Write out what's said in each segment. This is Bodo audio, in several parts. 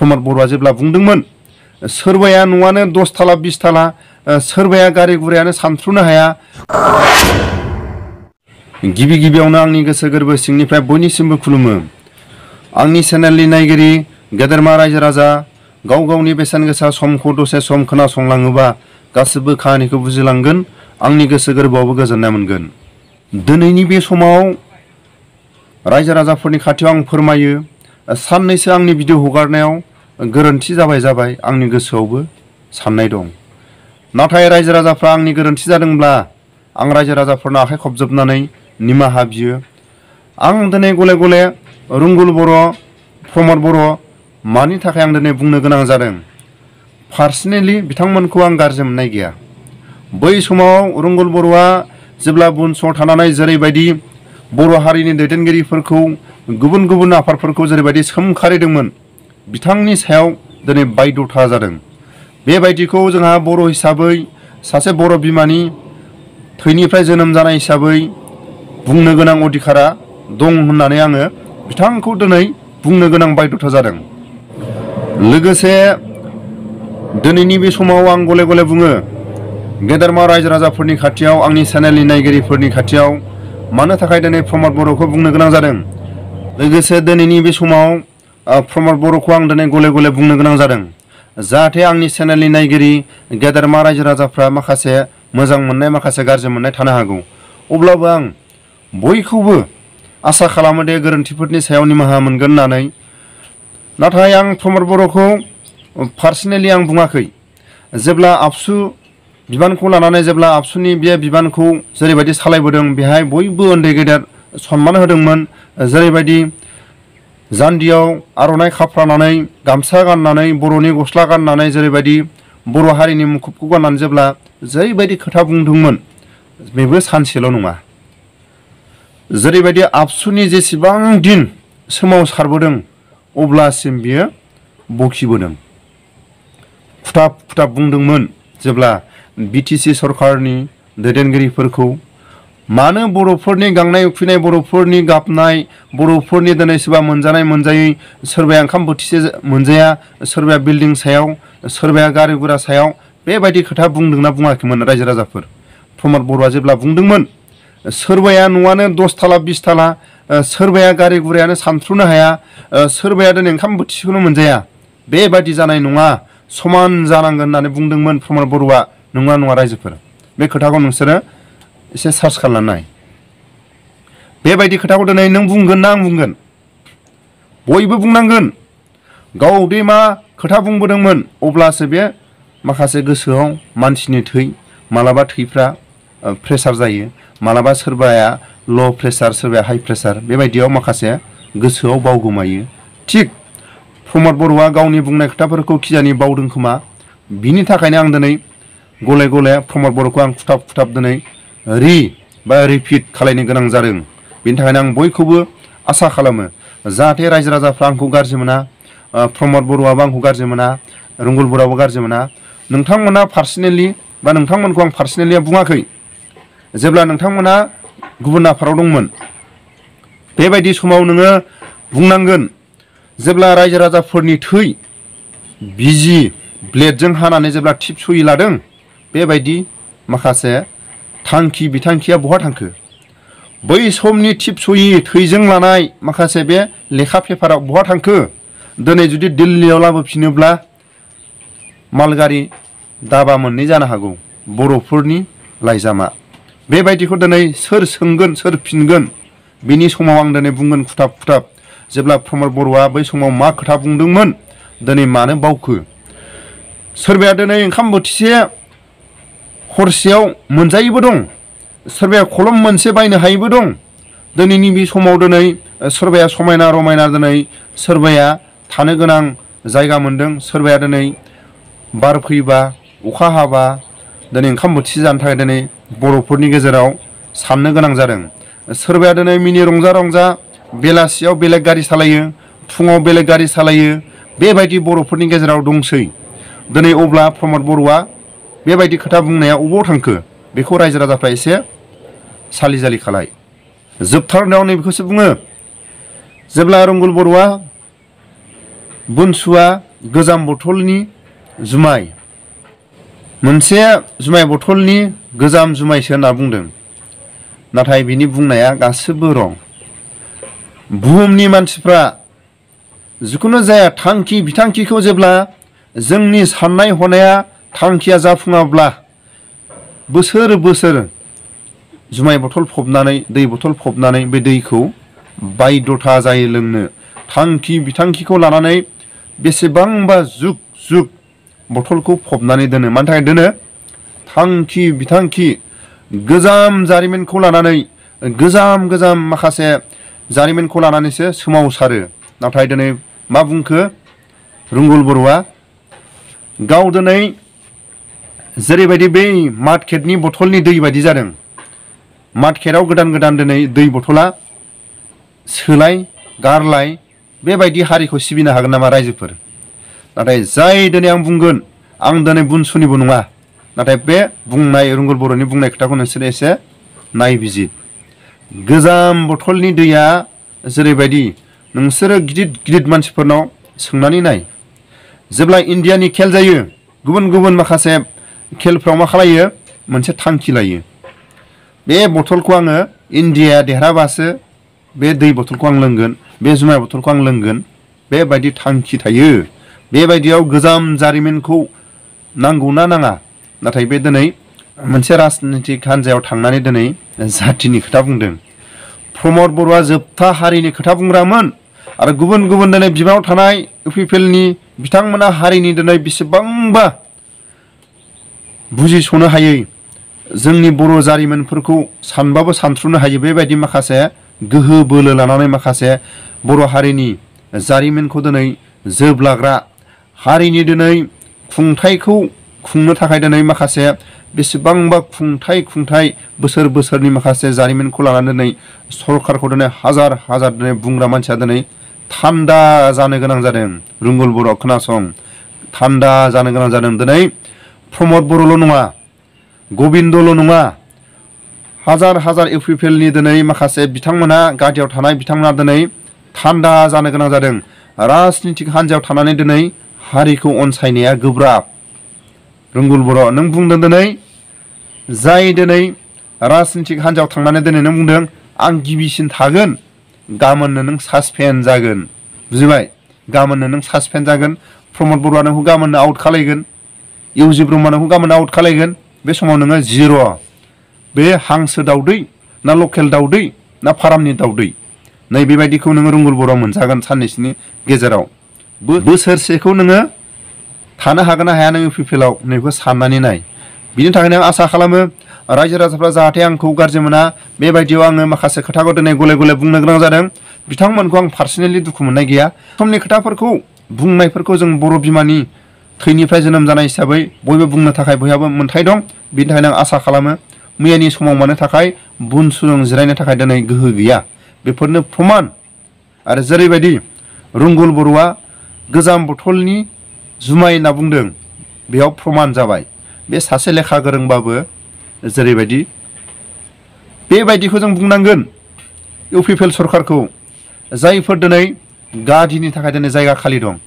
प्रमद बर'आ जेब्ला बुंदोंमोन सोरबाया न'आनो 10 ताला 20 ताला सोरबाया गारि गुरायानो सानथ्रुनो हाया। गिबि गिबियावनो आंनि गोसो गोरबो सिंनिफ्राय बयनिसिमबो खुलुमो। आंनि चेनेलनि नायगिरि गेदेरमा रायजो राजा गाव गावनि बेसेन गोसा समखौ दसे सम खोनासंलाङोबा गासिबो खाहानिखौ बुजिलांगोन, आंनि गोसो गोरबोआवबो गोजोननाय मोनगोन। दिनैनि बे समाव रायजो राजाफोरनि खाथियाव आं फोरमायो, साननैसो आंनि भिडिअ हगारनायाव गोरोन्थि जाबाय आंनि गोसोआवबो साननाय दं। नाथाय रायजो राजाफ्रा आंनि गोरोन्थि जादोंब्ला आं रायजो राजाफोरनो आखाइ खबजोबनानै निमाहा बियो। आं दिनै गले गले रुंगुल बर', प्रमद बर' मानि थाखाय आं दिनै बुंनो गोनां जादों। पार्सनेलि बिथांमोनखौ आं गाज्रि मोननाय गैया। बै समाव रुंगुल बर'आ जेब्ला बुनस'आव थानानै जेरैबायदि बर' हारिनि दैदेनगिरिफोरखौ गुबुन गुबुन आफादफोरखौ जेरैबायदि सोमखारिदोंमोन, बिथांनि सायाव दिनै बायद'था जादों। बेबायदिखौ जोंहा बर' हिसाबै सासे बर' बिमानि थैनिफ्राय जोनोम जानाय हिसाबै बुंनो गोनां अधिकारा दं होननानै आङो बिथांखौ दिनै बुंनो गोनां बायद'था जादों। लोगोसे दिनैनि बे समाव आं गले गले बुङो, गेदेरमा रायजो राजाफोरनि खाथियाव, आंनि चेनेलनि नायगिरिफोरनि खाथियाव मानो थाखाय दिनै प्रमद बर'खौ बुंनो गोनां जादों। लोगोसे दिनैनि बे समाव प्रमद बर'खौ आं दिनै गले गले बुंनो गोनां जादों जाहाथे आंनि चेनेलनि नायगिरि गेदेरमा रायजो राजाफ्रा माखासे मोजां मोननाय माखासे गाज्रि मोननाय थानो हागौ। अब्लाबो आं बयखौबो आसा खालामो दे गोरोन्थिफोरनि सायाव निमाहा मोनगोन होननानै। नाथाय आं प्रमद बर'खौ पार्सनेलि आं बुङाखै। जेब्ला आबसु बिबानखौ लानानै जेब्ला आबसुनि बे बिबानखौ जेरैबायदि सालायबोदों, बेहाय बयबो उन्दै गेदेर सनमान होदोंमोन। जेरैबायदि जान्दियाव आर'नाइ खाफ्रानानै गामसा गाननानै बर'नि गस्ला गाननानै जेरैबायदि बर' हारिनि मुखुबखौ गाननानै जेब्ला जेरैबायदि खोथा बुंदोंमोन, बेबो सानसेल' नङा। जेरैबायदि आबसुनि जेसेबां दिन सोमावसारबोदों अब्लासिम बियो बखिबोदों, खुथाब खुथाब बुंदोंमोन। जेब्ला बिटिसि सरकारनि दैदेनगिरिफोरखौ मानो बर'फोरनि गांनाय उखैनाय, बर'फोरनि गाबनाय, बर'फोरनि दिनै सोरबा मोनजानाय मोनजायै, सोरबाया ओंखाम बोथिसे मोनजाया, सोरबाया बिल्डिं सायाव, सोरबाया गारि गुरा सायाव, बेबायदि खोथा बुंदोंना बुङाखैमोन रायजो राजाफोर। प्रमद बर'आ जेब्ला बुंदोंमोन सोरबाया न'आनो 10 ताला 20 ताला सोरबाया गारि गुरायानो सानथ्रुनो हाया, सोरबाया दिनै ओंखाम बोथिसेखौनो मोनजाया, बेबायदि जानाय नङा, समान जानांगोन होननानै बुंदोंमोन प्रमद बर'आ। नङा नङा रायजोफोर, बे खोथाखौ नोंसोरो एसे सार्च खालामनाय। बेबायदि खोथाखौ दिनै नों बुंगोन ना आं बुंगोन? बयबो बुंनांगोन। गावदि मा खोथा बुंबोदोंमोन, अब्लासो बे माखासे गोसोआव मानसिनि थै, मालाबा थैफ्रा प्रेसार जायो, मालाबा सोरबाया ल' प्रेसार, सोरबाया हाइ प्रेसार, बेबायदियाव माखासे गोसोआव बावगोमायो। थिग प्रमद बर'आ गावनि बुंनाय खोथाफोरखौ खिजानि बावदों खोमा। बिनि थाखायनो आं दिनै गले गले प्रमद बर'खौ आं खुथाब खुथाब दिनै रिपिट खालायनो गोनां जादों। बेनि थाखायनो आं बयखौबो आसा खालामो जाहाथे रायजो राजाफ्रा आंखौ गाज्रि मोना, प्रमद बर'आबो आंखौ गाज्रि मोना, रुंगुल बर'आबो गाज्रि मोना। नोंथांमोना पार्सनेलि बा नोंथांमोनखौ आं पार्सनेलि बुङाखै। जेब्ला नोंथांमोना गुबुन आफादाव दंमोन, बेबायदि समाव नोङो बुंनांगोन। जेब्ला रायजो राजाफोरनि थै बिजि ब्लेडजों हानानै जेब्ला टिप सुइ लादों, बेबायदि माखासे थांखि बिथांखिया बहा थांखो? बै समनि टिप सुइ थैजों लानाय माखासे बे लेखा पेपाराव बहा थांखो? दिनै जुदि दिल्लीयाव लाबोफिनोब्ला मालगारि दाबा मोननै जानो हागौ बर'फोरनि लाइजामा। बेबायदिखौ दिनै सोर सोंगोन, सोर फिनगोन? बिनि समाव आं दिनै बुंगोन खुथाब खुथाब। जेब्ला प्रमद बर'आ बै समाव मा खोथा बुंदोंमोन, दिनै मानो बावखो? सोरबाया दिनै ओंखाम बोथिसे हरसेयाव मोनजायैबो दं, सोरबाया खलम मोनसे बायनो हायैबो दं। दिनैनि बे समाव दिनै सोरबाया समायना रमायना दिनै सोरबाया थानो गोनां जायगा मोनदों, सोरबाया दिनै बार फैबा अखा हाबा दिनै ओंखाम बोथिसे जानो थाखाय दिनै बर'फोरनि गेजेराव साननो गोनां जादों। सोरबाया दिनै मिनि रंजा रंजा बेलासियाव बेलेग गारि सालायो, फुङाव बेलेग गारि सालायो, बेबायदि बर'फोरनि गेजेराव दंसै। दिनै अब्ला प्रमद बर'आ बेबायदि खोथा बुंनाया अबाव थांखो? बेखौ रायजो राजाफ्रा एसे सालिजालि खालाय। जोबथारनायाव नैबेखौसो बुङो, जेब्ला रुंगुल बर'आ बुनसुआ गोजाम बथलनि जुमाय मोनसे जुमाय बथलनि गोजाम जुमायसो होनना बुंदों नाथाय बिनि बुंनाया गासिबो रं बुहुमनि मानसिफ्रा जिखुनु जाया थांखि बिथांखिखौ जेब्ला जोंनि साननाय हनाया थांखिया जाफुङाब्ला बोसोर बोसोर जुमाय बथल फबनानै दै बथल फबनानै बे दैखौ बायध'था जायो लोंनो थांखि बिथांखिखौ लानानै बेसेबांबा जुग जुग बथलखौ फबनानै दोनो मानि थाखाय दोनो थांखि बिथांखि गोजाम जारिमिनखौ लानानै गोजाम माखासे जारिमिनखौ लानानैसो सोमावसारो नाथाय दिनै मा बुंखो रुंगुल बर'आ गाव दिनै जेरैबायदि बै मार्केटनि बथलनि दै बायदि जादों मार्केटआव गोदान दिनै दै बथला सोलाय गारलाय बेबायदि हारिखौ सिबिनो हागोन नामा रायजोफोर नाथाय जाय दिनै आं बुंगोन आं दिनै बुनसुनिबो नङा नाथाय बे बुंनाय रुंगुल बर'नि बुंनाय खोथाखौ नोंसोरो एसे नायबिजिर गोजाम बथलनि दैया जेरैबायदि नोंसोरो गिदिर मानसिफोरनाव सोंनानै नाय जेब्ला इन्डियानि खेल जायो गुबुन माखासे खेलफ्राव मा खालायो मोनसे थांखि लायो बे बथलखौ आङो इन्डियाया देरहाबासो बे दै बथलखौ आं लोंगोन बे जुमाय बथलखौ आं लोंगोन बेबायदि थांखि थायो बेबायदियाव गोजाम जारिमिनखौ नांगौना नाङा नाथाय बे दिनै मोनसे राजनितिक हान्जायाव थांनानै दिनै जातिनि खोथा बुंदों प्रमद बर'आ जोबथा हारिनि खोथा बुंग्रामोन आरो गुबुन दिनै बिबानाव थानाय इउपिपिएलनि बिथांमोना हारिनि दिनै बेसेबांबा बुजिस'नो हायै जोंनि बर' जारिमिनफोरखौ सानबाबो सानथ्रुनो हायै बेबायदि माखासे गोहो बोलो लानानै माखासे बर' हारिनि जारिमिनखौ दिनै जोबलाग्रा हारिनि दिनै खुंथायखौ खुंनो थाखाय दिनै माखासे बेसेबांबा खुंथाय बोसोरनि माखासे जारिमिनखौ लानानै दिनै सरकारखौ दिनै हाजार दिनै बुंग्रा मानसिया दिनै थान्दा जानो गोनां जादों रुंगुल बर' खोनासं थान्दा जानो गोनां जादों दिनै प्रमद बर'ल' नङा गबिन्दल' नङा हाजार इउपिपिएलनि दिनै माखासे बिथांमोना गादियाव थानाय बिथांमोना दिनै थान्दा जानो गोनां जादों राजनितिक हान्जायाव थानानै दिनै हारिखौ अनसायनाया गोब्राब रुंगुल बर' नों बुंदों दिनै जाय दिनै राजनितिक हान्जायाव थांनानै दिनै नों बुंदों आं गिबिसिन थागोन गाबोननो नों सासपेन्ड जागोन बुजिबाय गाबोननो नों सासपेन्ड जागोन प्रमद बर'आ नोंखौ गाबोननो आउट खालायगोन इउजि ब्रह्मआ नोंखौ गाबोन आउट खालायगोन बे समाव नोङो जिर' बे हांसो दाउदै ना लकेल दाउदै ना फारामनि दाउदै नै बेबायदिखौ नोङो रुंगुल बर'आव मोनजागोन साननैसोनि गेजेराव बोसोरसेखौ नोङो थानो हागोन ना हाया नों इउपिपिएलआव नैखौ साननानै नाय बिनि थाखायनो आं आसा खालामो रायजो राजाफ्रा जाहाथे आंखौ गाज्रि मोना बेबायदियाव आङो माखासे खोथाखौ दिनै गले बुंनो गोनां जादों बिथांमोनखौ आं पार्सनेलि दुखु मोननाय गैया समनि खोथाफोरखौ बुंनायफोरखौ जों बर' बिमानि थैनिफ्राय जोनोम जानाय हिसाबै बयबो बुंनो थाखाय बयहाबो मोन्थाय दं बिनि थाखायनो आं आसा खालामो मैयानि समाव मानो थाखाय बुनसुजों जिरायनो थाखाय दिनै गोहो गैया बेफोरनो प्रमान आरो जेरैबायदि रुंगुल बर'आ गोजाम बथलनि जुमाय होनना बुंदों बेयाव प्रमान जाबाय बे सासे लेखा गोरोंबाबो जेरैबायदि बेबायदिखौ जों बुंनांगोन इउपिपिएल सरकारखौ जायफोर दिनै गादिनि थाखाय दिनै जायगा खालि दं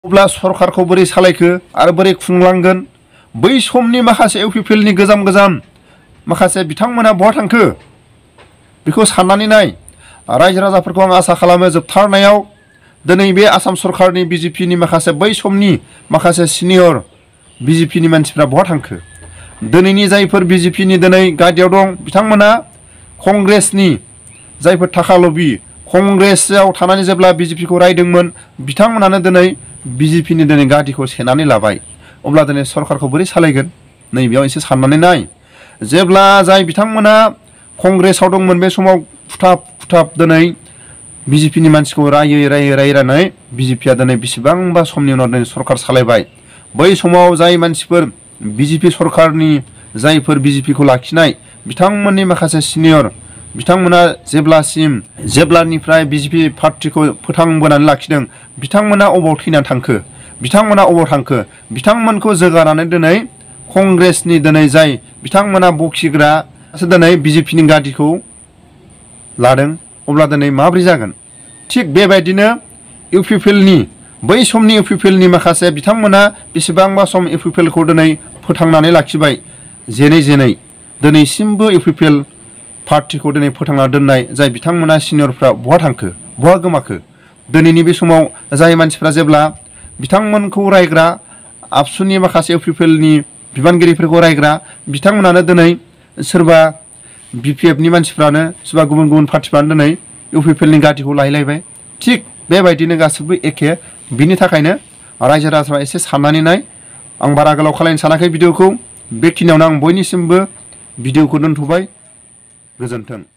अब्ला सरकारखौ बोरै सालायखो आरो बोरै खुंलांगोन बै समनि माखासे इउपिपिएलनि गोजाम माखासे बिथांमोना बहा थांखो बेखौ साननानै नाय रायजो राजाफोरखौ आं आसा खालामो जोबथारनायाव दिनै बे आसाम सरकारनि बिजेपिनि माखासे बै समनि माखासे सिनियर बिजेपिनि मानसिफ्रा बहा थांखो दिनैनि जायफोर बिजेपिनि दिनै गादियाव दं बिथांमोना कंग्रेसनि जायफोर थाखा लबि कंग्रेसआव थानानै जेब्ला बिजेपिखौ रायदोंमोन बिथांमोनानो दिनै बिजेपिनि दिनै गादिखौ सेनानै लाबाय अब्ला दिनै सरकारखौ बोरै सालायगोन नैबेयाव एसे साननानै नाय जेब्ला जाय बिथांमोना कंग्रेसआव दंमोन बे समाव खुथाब दिनै बिजेपिनि मानसिखौ रायै बिजेपिया दिनै बेसेबांबा समनि उनाव दिनै सरकार सालायबाय बै समाव जाय मानसिफोर बिजेपि सरकारनि जायफोर बिजेपिखौ लाखिनाय बिथांमोननि माखासे सिनियर बिथांमोना जेब्लानिफ्राय बिजेपि पार्टिखौ फोथांबोनानै लाखिदों बिथांमोना अबाव थैनानै थांखो बिथांमोना अबाव थांखो बिथांमोनखौ जोगारनानै दिनै कंग्रेसनि दिनै जाय बिथांमोना बखिग्रा दिनै बिजेपिनि गादिखौ लादों अब्ला दिनै माब्रै जागोन थिग बेबायदिनो इउपिपिएलनि बै समनि इउपिपिएलनि माखासे बिथांमोना बेसेबांबा सम इउपिपिएलखौ दिनै फोथांनानै लाखिबाय जेनै जेनै दिनैसिमबो इउपिपिएल पार्टिखौ दिनै फोथांना दोननाय जाय बिथांमोना सिनियरफ्रा बहा थांखो बहा गोमाखो दिनैनि बे समाव जाय मानसिफ्रा जेब्ला बिथांमोनखौ रायग्रा आबसुनि माखासे इउपिपिएलनि बिबानगिरिफोरखौ रायग्रा बिथांमोनानो दिनै सोरबा बिपिएफनि मानसिफ्रानो सोरबा गुबुन गुबुन पार्टिफ्रानो दिनै इउपिपिएलनि गादिखौ लाहैलायबाय थिग बेबायदिनो गासैबो एखे बिनि थाखायनो रायजो राजाफ्रा एसे साननानै नाय आं बारा गोलाव खालायनो सानाखै भिडिअखौ बेखिनियावनो आं बयनिसिमबो भिडिअखौ दोनथ'बाय गोजोन्थों।